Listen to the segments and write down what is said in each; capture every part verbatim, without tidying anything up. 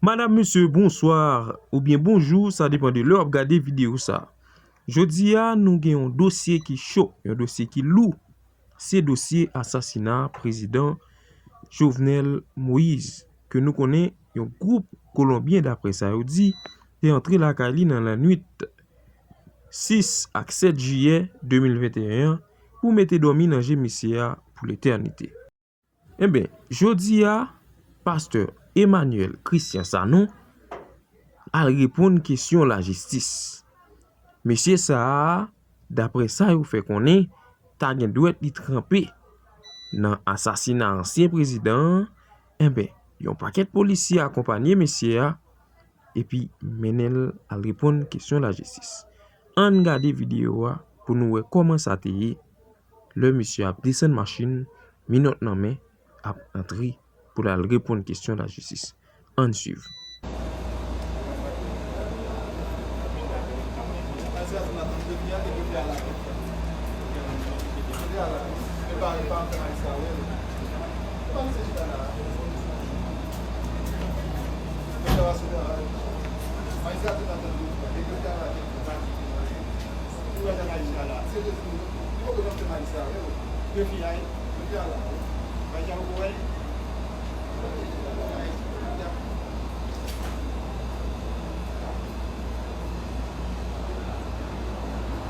Madam, mesye, bonswa oubyen bonjou, sa depann de lè w ap gade videyo sa. Jodi a, nou gen yon dosye ki cho, yon dosye ki lou. Se dosye asasina prezidan Jovenel Moïse, ke nou konnen yon gwoup Kolonbyen, daprè sa yo di, te antre lakay li nan lannwit sis ak sèt jiyè de mil venteyen an pou mete dòmi nan je misye a pou letènite. Enben, jodi a, pastè Emmanuel Christian Sanon al reponn kesyon lajistis. Mesye sa a, daprè sa yo fè konnen, ta gen dwèt li tranpe nan asasina ansyen prezidan an. Enben, yon pakèt polisye akonpanye mesye a epi mennen l al reponn kesyon lajistis. Ann gade videyo a pou nou wè kòman sa te ye lè misye ap desann machin, minòt nan men, ap antre pou l al reponn kesyon lajistis. Ann swiv.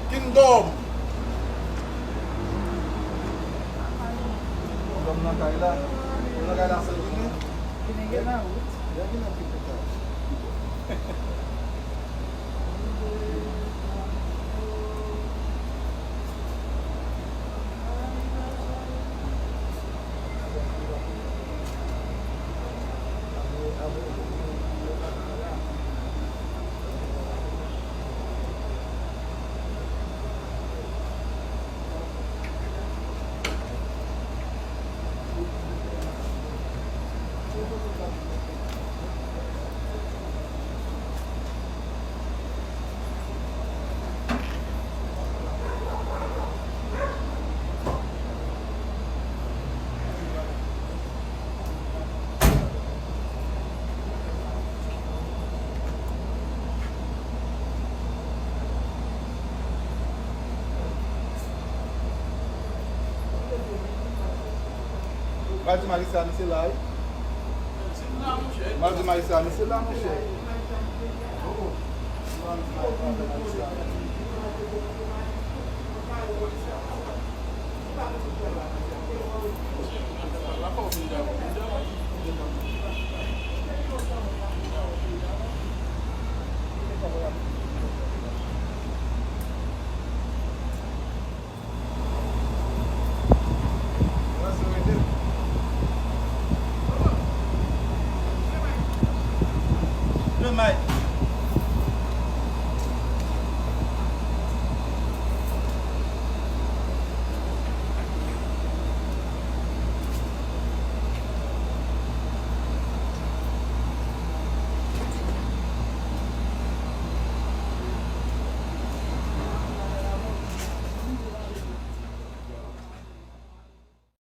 Kingdom. Kingdom nan kay la. Nan kay la, sèl vini. Vini gen nan wout. Vini gen nan wout. Pral di majistra misye la wi. Pral di majistra misye la, monchè.